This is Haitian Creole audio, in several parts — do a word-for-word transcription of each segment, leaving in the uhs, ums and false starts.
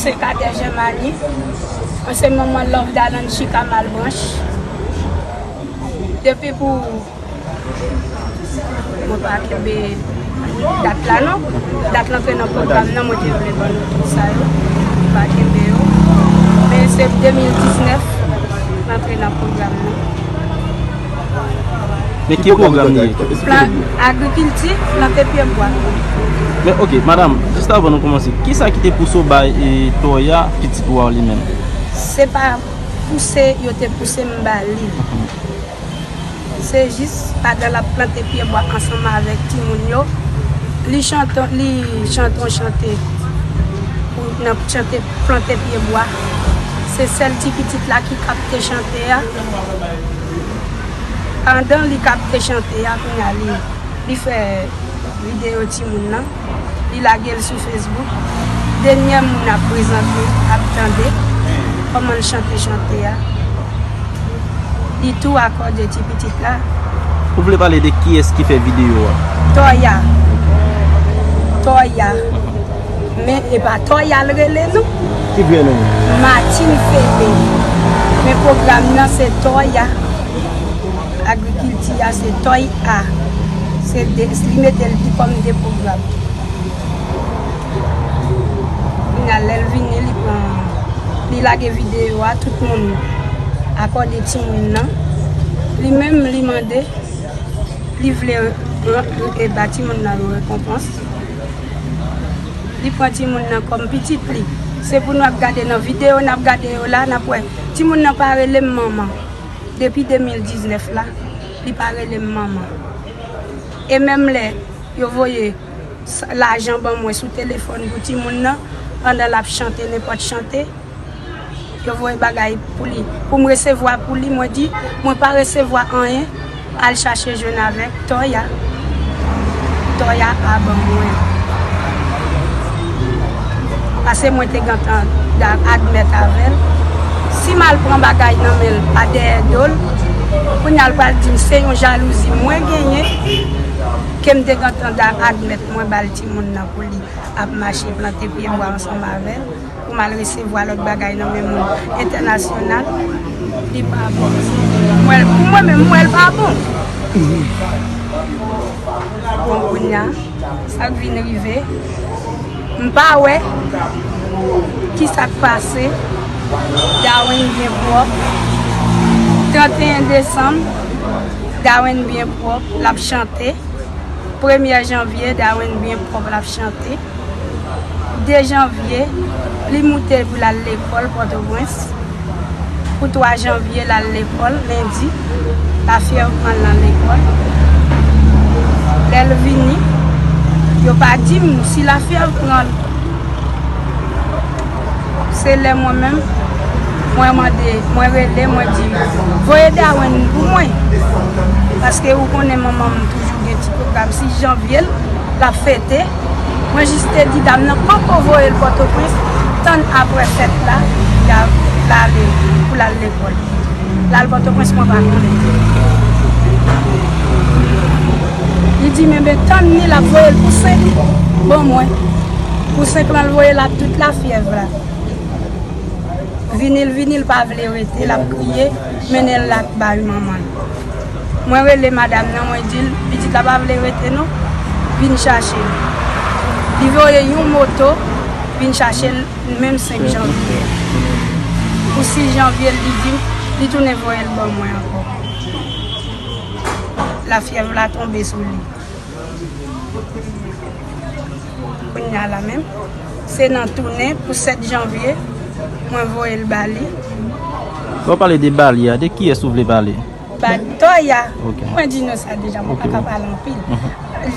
Se Kadè Jèmani. Mwen se manman Love Dalanchi Kamal Branch. Depi pou Mwen pa kenbe dat la non. Dat la antre nan pwogram nan, mwen te vle ban nou tout sa yo. Mwen pa kenbe yo. Men se de mil diznèf m antre nan pwogram nan. Men ki pwogram li ye? Plan agrikilti, plante pye bwa. Men ok, madanm, jis avan nou kòmanse, kisa ki te pouse w bay e, Toya pitit ou a li menm? Se pa pouse yo te pouse m ba li. Se jis pandan l ap plante pye bwa ansanm avèk timoun yo, li chante li chante yon chante pou nan chante plante pye bwa. Se sèl ti pitit la ki kapte chante a. Pandan li kapte chante a, kounye a li li fè videyo timoun nan, li lage l sou Facebook. Dènyè moun ap prezante, ap tande kòman l chante chante a. Li tou akòde ti pitit la. Ou vle pale de kiyès ki fè videyo a? Toya. Toya. Men e pa Toya l rele non. Ki vre non? Martine Febe. Men pwogram nan se Toya. Agrikilti a se Toy A. Se de, li mete l di kòm de pwogram. Kounye a lè l vini, li pran, li lage videyo a, tout moun akòde timoun nan. Li menm, li mande, li vle e ba timoun nan yon rekonpans. Li pran timoun nan kòm pitit li. Se pou nou ap gade nan videyo n ap gade yo la, n ap wè timoun nan pa rele m manman. Depi de mil diznèf la, li pa rele m manman. E menm lè yo voye lajan ban mwen sou telefòn pou timoun nan, pandan l ap chante nenpòt chante, yo voye bagay pou li. Pou m resevwa pou li, mwen di, mwen pa resevwa anyen, al chache jwenn avèk Toya. Toya a ban mwen. Paske mwen te gentan admèt avè l. Si m al pran bagay nan men l pa dèyè do l, kounye a l pral di m se yon jalouzi mwen genyen, ke m te gentan admèt mwen ba l timoun nan pou li ap mache plante pye bwa ansanm avè l, pou m al resevwa lòt bagay nan men moun entènasyonal, li pa bon. Mwen, pou mwen menm, mwen, l pa bon. Bon, kounye a, sa k vin rive, m pa wè kisa k pase. Darwin byen pwòp. Tranteyen desanm, Darwin byen pwòp, l ap chante. Premyè janvye, Darwin byen pwòp, l ap chante. De janvye, li moute pou l al lekòl Pòtoprens. Pou twa janvye, l al lekòl, lendi, lafyèv pran l nan lekòl. Lè l vini, yo pa di m si lafyèv pran l. Se lè mwen menm, mwen mande, mwen rele, mwen di, voye Darwin pou mwen. Paske ou konnen manman m toujou gen ti pwogram sis janvye l, l ap fete. Mwen jis te di dam nan poko voye l Pòtoprens, tann apre fèt la, l a, l ale pou l al lekòl. L al Pòtoprens, mwen pa konnen. Li di m, enben, tann li, l ap voye l pou senk ban mwen. Pou senk lan, l voye l ak tout lafyèv la. Vini l vini, l pa vle rete, l ap kriye, mennen l ak bay manman l. Mwen rele madanm nan, mwen di l, pitit la pa vle rete non, vin chache l. Li voye yon moto, vin chache l menm senk janvye. Pou sis janvye, li di m, li tounen voye l ban mwen ankò. Lafyèv la tonbe sou li. Kounye a la menm, se nan tounen pou sèt janvye, mwen voye l ba li. Lè w pale de ba li a, de kiyès ou vle pale? Ba Toya. Mwen di nou sa deja, mwen pa ka pale anpil.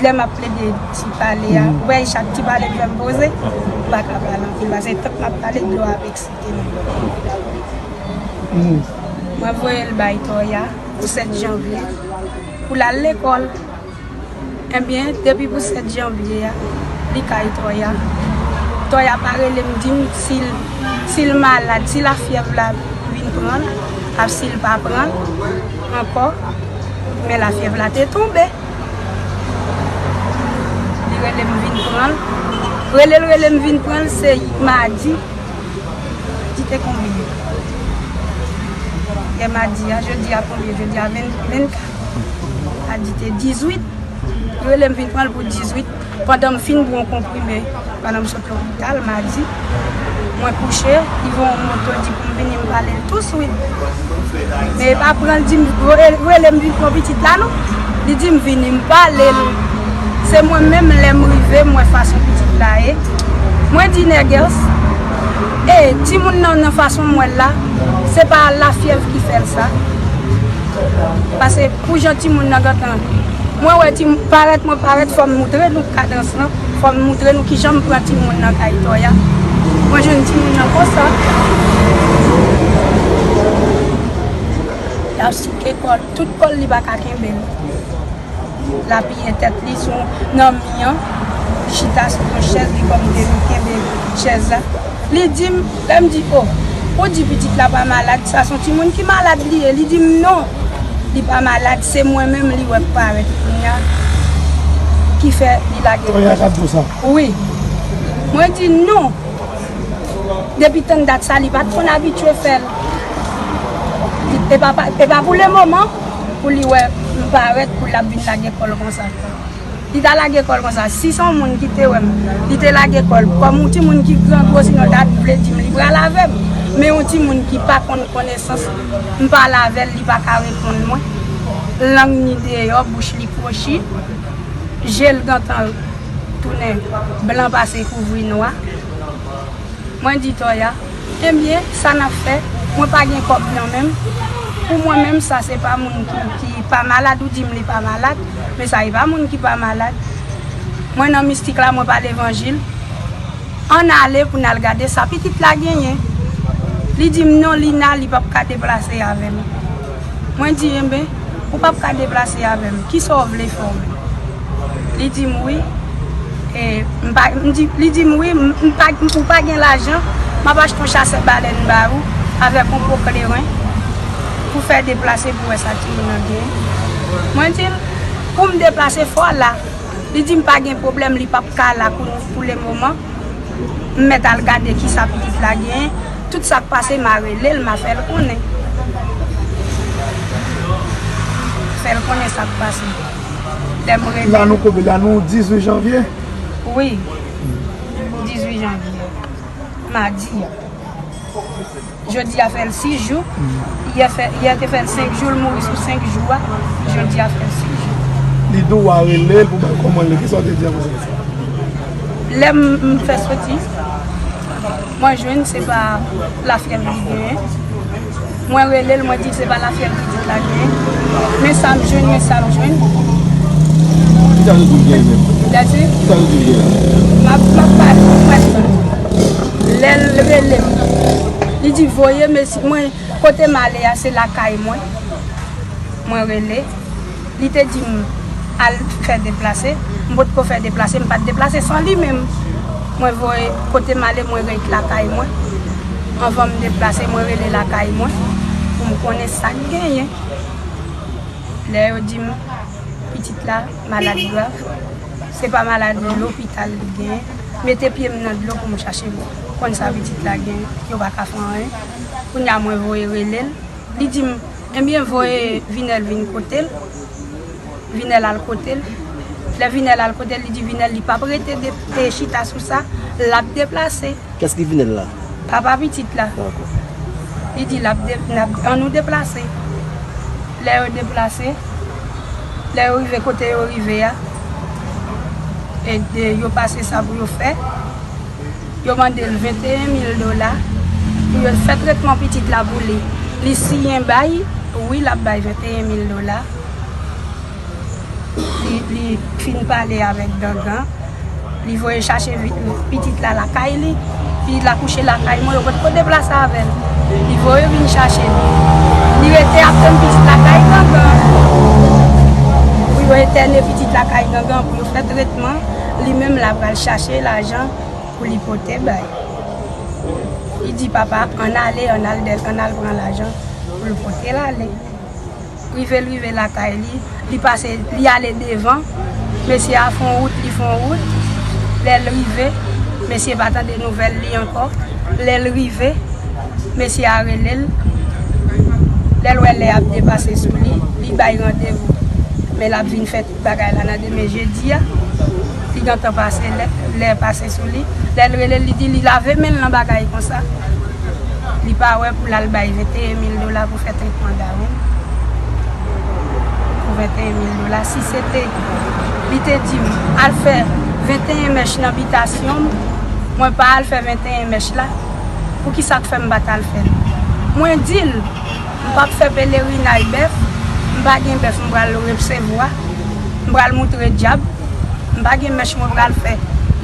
Lè m ap plede ti pale a, ou wè chak ti pale m fè m poze, m pa ka pale anpil. Paske tank m ap pale, dlo ap eksite m. Mwen voye l bay Toya pou sèt janvye, pou l al lekòl. Ebyen, depi pou sèt janvye a, li kay Toya. Toya pa rele m di m si l, si l malad, si lafyèv la vin pran l, ak si l pa pran l ankò. Men lafyèv la te tonbe. Li rele m vin pran l. Rele l, rele m vin pran l, se madi. Te konbyen? Yè madi a, jodi a konbyen? Jodi a ven, vennkat. Madi te dizuit. Yo rele m vin pran l pou dizuit. Pandan m fin bwè yon konprime, pandan m sot lopital madi, mwen kouche, li voye yon moto, li di pou m vini m pale l touswit. Men e pa pran l di m, voye, rele m vin pran pitit la non. Li di m vini m pale l. Se mwen menm lè m rive, m wè fason pitit la ye. Mwen di Nègès, e, timoun nan nan fason m wè l la, se pa lafyèv ki fè l sa. Paske pou jan timoun nan gentan, mwen wè ti parèt, mwen parèt, fò m moutre nou kadans lan, fò m moutre nou kijan m pran timoun nan kay Toya. Mwen jwenn timoun nan konsa. L ap souke kò l, tout kò l li pa ka kenbe l. L apiye tèt li sou nan mi an, li chita sou yon chèz, li kòm te vin kenbe chèz la. Li di m, lè m di, o, ou di pitit la pa malad, sa se yon timoun ki malad li ye. Li di m non, li pa malad, se mwen menm li wè k parèt kounye a ki fè li lage Toya k ap di w sa? Wi. Mwen di non. Depi tann dat sa, li pa t konn abitye fè l. Li, e pa, pa, e pa pou lemoman pou li wè m parèt pou l ap vin lage kò l konsa. Li ta lage kò l konsa. Si se yon moun ki te wè m, li te lage kò l. Kòm yon timoun ki grangwo, sinon ta vle di m li pral avè m. Men yon timoun ki pa konn konesans, m pale avè l, li pa ka reponn mwen. Lang ni deyò, bouch li kwochi, je l gentan tounen blan pase kouvri nwa. Mwen di Toya, ebyen, sa n ap fè, mwen pa gen kòb nan men m. Pou mwen menm, sa se pa moun ki, ki pa malad, ou di m li pa malad, men sa e pa moun ki pa malad. Mwen nan mistik la, mwen pa levanjil. Ann ale pou n al gade sa pitit la genyen. Li di m non, Lina, li p ap ka deplase avè m. Mwen di, enben, ou p ap ka deplase avè m. Kisa w vle fè w menm? Li di m wi. E, m pa, m di, li di m wi, m, m pa, ou pa gen lajan, m ap achte yon chasè balèn ba ou avèk yon po kleren pou fè deplase pou wè sa timoun nan genyen. Mwen di l, pou m deplase fò la. Li di m pa gen pwoblèm, li p ap ka la pou, pou lemoman. M mèt al gade kisa pitit la genyen. Tout sa k pase, m a rele l, m a fè l konnen. Fè l konnen sa k pase. Lè m rele. La nou konbyen? La nou dizuit janvye? Wi. Dizuit janvye. Madi a. Jodi a fè l sis jou. Yè fè, yè te fè l senk jou, l mouri sou senk jou a. Jodi a fè l sis jou. Li di w a rele l pou bay kòman l ye. Kisa w te di apre sa? Lè m, m fè soti, mwen jwenn se pa lafyèv li genyen. Mwen rele l, mwen di l se pa lafyèv pitit la genyen. Men sa m jwenn, men sa m jwenn. Kisa l di w genyen menm? Kisa l di w genyen? M ap, m ap pale, m ap pale. Lè l rele m, li di voye mesye, mwen, kote m ale a, se lakay mwen. Mwen rele. Li te di m al fè deplase. M potko fè deplase, m pa t deplase san li menm. Mwen voye kote m ale, mwen ret lakay mwen. Anvan m deplase, mwen rele lakay mwen pou m konnen sa k genyen. Lè yo di m pitit la malad grav, se pa maladi lopital li genyen. Mete pye m nan dlo pou m chache konn sa pitit la genyen. Yo pa ka fè anyen. Kounye a mwen voye rele l. Li di m, ebyen voye Vinèl vin kote l. Vinèl al kote l. Lè Vinèl al kote l, li di Vinèl li p ap rete de, de chita sou sa, l ap deplase. Kiyès ki Vinèl la? Papa pitit la. Dakò. Li di l ap de, n ap, ann nou deplase. Lè yo deplase, lè yo rive kote yo rive a, e de, yo pase sa pou yo fè. Yo mande l venteyen mil dola pou yo fè tretman pitit la pou li. Li siyen bay, wi, l ap bay venteyen mil dola. Li, li fin pale avèk gangan. Li voye chache vi-, pitit la lakay li. Pitit la kouche lakay mwen, yo potko deplase avè l. Li voye vin chache li. Li rete ap tann pitit la kay gangan. Pou yo entène pitit la kay gangan, pou yo fè tretman. Li menm l ap al chache lajan pou li pote bay. Li di papa, ann ale, ann al dè-, ann al pran lajan pou l pote l ale. Rive l rive lakay li, li pase, li ale devan. Mesye a fè yon wout, li fè yon wout. Lè l rive, mesye pa tande nouvèl li ankò. Lè l rive, Mesye a rele l. Lè l wè lè ap depase sou li, li bay randevou. Men l ap vin fè tout bagay la nan demen jedi a. Li gentan pase lè, lè pase sou li. Lè l rele l, li di li lave men l nan bagay konsa. Li pa wè pou l al bay venteyen mil dola pou fè tretman Darwin. Pou venteyen mil dola. Si se te, li te di m, al fè venteyen mèch nan bitasyon m, mwen pa al fè venteyen mèch la, poukisa k fè m pa t al fè l? Mwen di l, m p ap fè pelerinaj bèf, m pa gen bèf m pral resevwa, m pral moutre dyab, m pa gen mèch mwen pral fè.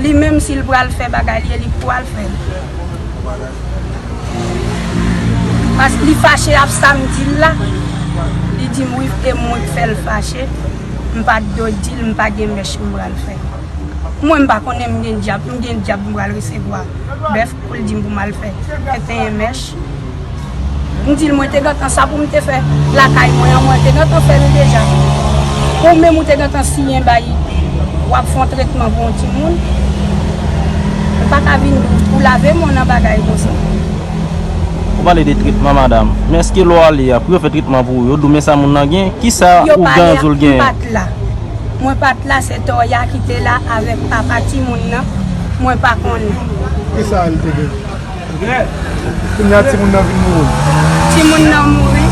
Li menm si l pral fè bagay li, e li k pral fè l. Paske li fache ap sa m di l la. Li di m wi, e mwen k fè l fache. M pa t dwe di l m pa gen mèch m pral fè. Mwen m pa konnen m gen dyab, m gen dyab m pral resevwa bèf pou l di m pou m al fè venteyen mèch. M di l mwen te gentan sa pou m te fè lakay mwen an, mwen te gentan fè l deja. Ou menm ou te gentan siyen bay w ap fè yon tretman pou yon timoun. Ou pa ka vin pou lave men w nan bagay konsa. Ou pale de tretman, madanm. Men èske lè w ale a, pou yo fè tretman pou ou, yo di w men sa moun nan gen? Kisa ou gen ann di w l genyen? Yo pale a, m pa t la. Mwen pa t la, se Toya ki te la avèk papa timoun nan. Mwen pa konnen. Kisa l te gen? Kounye a timoun nan vin mouri. Timoun nan mouri.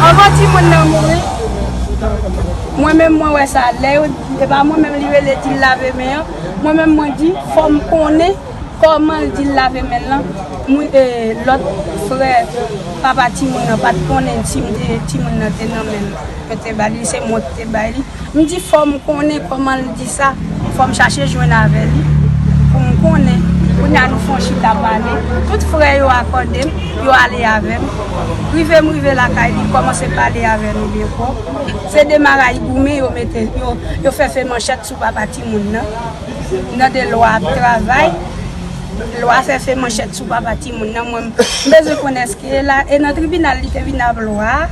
Anvan timoun nan mouri, mwen menm mwen wè sa. Lè yo, e pa mwen menm li rele di l lave men an. Mwen menm mwen di, fò m konnen kòman l di l lave men l lan. Mwen, e, lòt frè papa timoun nan pa t konnen si m te, timoun nan te nan men l. Mwen te ba li, se mwen ki te bay li. M di fò m konnen kòman l di sa, fò m chache jwenn avè li pou m konnen. Kounye a nou fè yon chita pale, tout frè yo akòde m, yo ale avè m. Rive m rive lakay li, kòmanse pale avè nou byen fò. Se de marayou goumen yo mete, yo, yo fè fè manchèt sou papa timoun nan. Nan de lwa ap travay, lwa fè fè manchèt sou papa timoun nan. Mwen, m bezwen konnen èske la, e nan tribinal li te vin ap lwa a.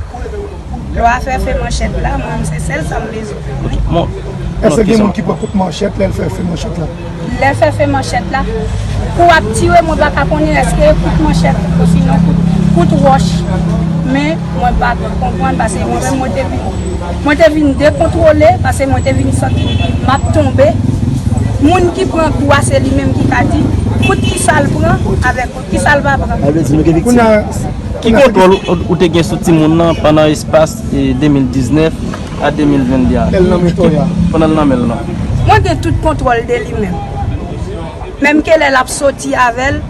Lwa fè fè manchèt la, mwen, se sèl sa m bezwen konnen. Èske gen moun ki pran kout manchèt lè l fè fè manchèt la? Lè fè fè manchèt la, kou ap tire, mwen pa ka konnen èske e kout manchèt, osinon kout, kout wòch. Men, mwen pa konprann, paske mwen menm, mwen te vin, mwen te vin dekontwole, paske mwen te vin santi m ap tonbe. Moun ki pran kou a, se li menm ki ka di kout kisa l pran, avèk kout kisa l pa pran. Sa vle di nou gen viktim. Kounye a, Ki kontwòl ou, ou te gen sou timoun nan pandan espas, e, de mil diznèf a de mil venn de a? Lè l nan men Toya. Pandan l nan men l lan. Mwen gen tout kontwòl de li menm. Menm ke lè l ap soti avè l,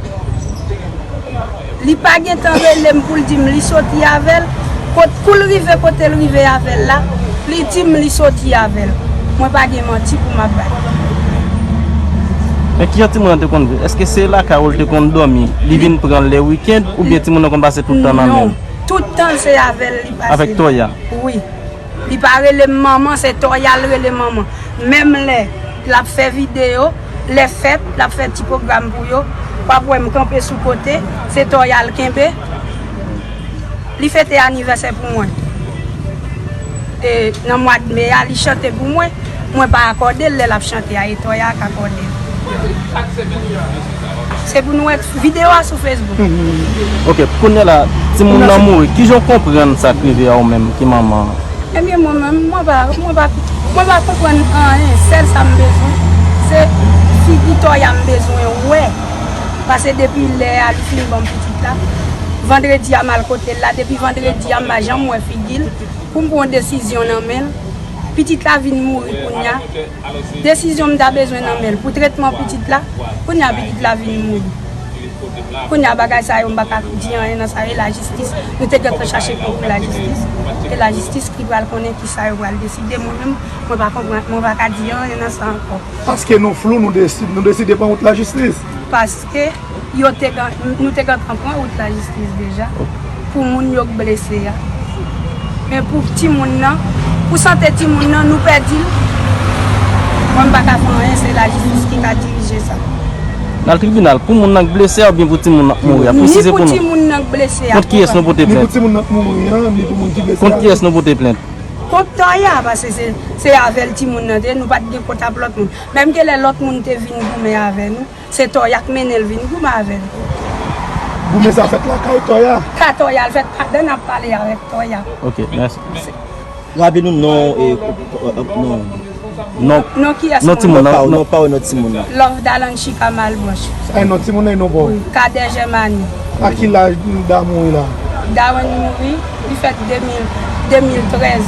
li pa gentan rele m pou l di m li soti avè l. Kot, kou l rive kote l rive avè l la, li di m li soti avè l. Mwen pa gen manti pou m ap bay. Men kijan timoun nan te konn viv? Èske se lakay ou l te konn dòmi? Li vin pran l lè wikenn oubyen timoun nan konn pase tout tan nan men l? Non, tout tan se avè l li pase. Avèk Toya? Wi. Li pa rele m manman, se Toya l rele manman. Menm lè l ap fè videyo, lè fèt, l ap fè ti pwogram pou yo, w ap wè m kanpe sou kote, se Toya l kenbe. Li fete anivèsè pou mwen. E, nan mwa d me a, li chante pou mwen. Mwen pa akòde l lè l ap chante a, e Toya k akòde l. Se pou nou wè videyo a sou Facebook. Ok, kounye a la, timoun nan mouri. Kijan w konprann sa k rive a ou menm ki manman an? Ebyen, mwen menm, mwen pa, mwen pa, mwen pa konprann anyen. Sèl sa m bezwen, se figi Toya m bezwen wè. Paske depi lè a, li fin ban m pitit la. Vandredi a, m al kote l la. Depi vandredi a, m pa janm wè figi l. Pou m pran yon desizyon nan men l. Pitit la vin mouri kounye a. Desizyon m ta bezwen nan men l pou tretman pitit la, kounye a pitit la vin mouri. Kounye a bagay sa yo, m pa ka di anyen nan sa, e lajistis, nou te gentan chache pou lajistis. E lajistis ki pral konnen kisa yo pral deside. Mwen menm, mwen pa konprann, mwen pa ka di anyen nan sa ankò. Paske nou flou, nou deside, nou deside pran wout lajistis. Paske yo te gen, nou te gentan pran wout lajistis deja pou moun yo k blese a. Men pou timoun nan, pou sante timoun nan, nou pèdi l. Mwen, m pa ka fè anyen, se lajistis ki ka dirije sa. N al tribinal pou moun nan k blese a oubyen pou timoun nan k mouri a? Ni pou timoun nan k blese a. Kont kiyès nou pote plent? Ni pou timoun nan k mouri an, ni pou moun ki blese a. Kont kiyès nou pote plent? Kont Toya, paske se, se avè l timoun nan te ye, nou pa t gen kont ap lòt moun. Menm ke lè lòt moun te vin goumen avè nou, se Toya k mennen l vin goumen avè l. Goumen sa fèt lakay Tòya. Ka Tòya, l fèt pandan n ap pale avèk Tòya. Ok, mèsi. Raple nou non e non. Non, Non, kiyès non mwen? timoun Non nan. pa ou, Non. non pa ou, non timoun nan. Love Dalanchi Kamal Branch. Ay non, timoun nan non bon. Kadè Jèmani. A ki laj da mouri la? Dawen mouri, li fèt de mil, de mil trèz.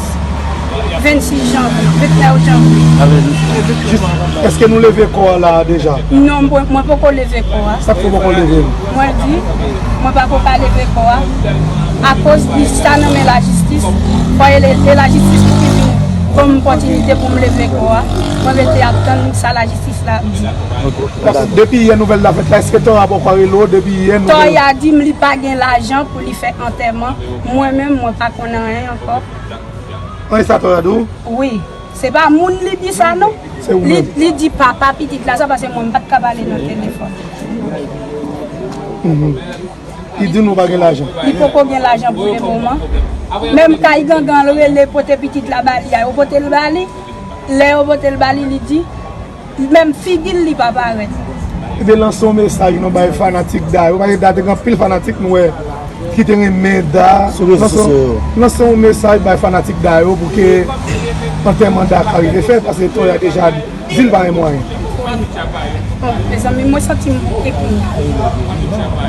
Vennsis janvye, vennèf janvye. Èske nou leve kò a la deja? Non, mwen, mwen poko leve kò a. Sa k fè w poko leve l? Mwen di, mwen pako ka leve kò a. Akoz li sa nan men lajistis, fò e le- e lajistis ki vin ban m opòtinite pou m leve kò a. Mwen rete ap tann sa lajistis la ap di. Paske depi yè nouvèl la fèt la, èske Tòya poko rele w depi yè nouvèl? Tòya di m li pa gen lajan pou li fè antèman. Mwen menm, mwen pa konn anyen ankò. An e sa Tòya di w? Wi. Se pa moun li di sa non. Se ou Li, menm. Li di papa pitit la sa, paske mwen m pa t ka pale nan telefòn. Li di nou pa gen lajan. Li poko gen lajan pou le moman. Menm kay gangan l rele pote pitit la ba li a, yo pote l ba li. Lè yo pote l ba li, li di, menm figi l li pa parèt. Ebyen lanse yon mesaj nou bay fanatik Da yo. Paske Da te gen anpil fanatik nou wè ki te renmen Da. Sou rezo Lanse- sosyo yo. Lanse yon mesaj bay fanatik Da yo pou ke antèman Da ka rive fèt, paske Tòya deja di l pa gen mwayen. Bon, mezanmi, mwen santi m bouke kounye a.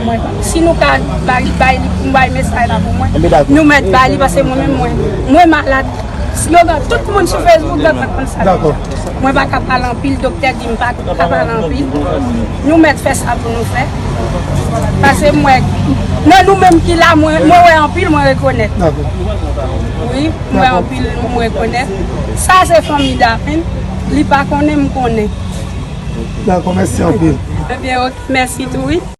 Mwen, si nou ka bay, bay li pou bay mesaj la pou mwen, Anben, dakò. Nou mèt bay li, paske mwen menm mwen, mwen malad. Slogan, tout moun sou Facebook gentan konn sa. Dakò. Mwen pa ka pale anpil, doktè di m pa ka pale anpil. Nou mèt fè sa pou nou fè. Paske mwen, nan nou menm ki la, mwen, mwen wè anpil, mwen rekonèt. Dakò. Wi, mwen wè anpil, mwen rekonèt. Sa se fanmi Da menm, li pa konnen, m konnen. Dakò, mèsi anpil. Ebyen, ok, mèsi tou, wi.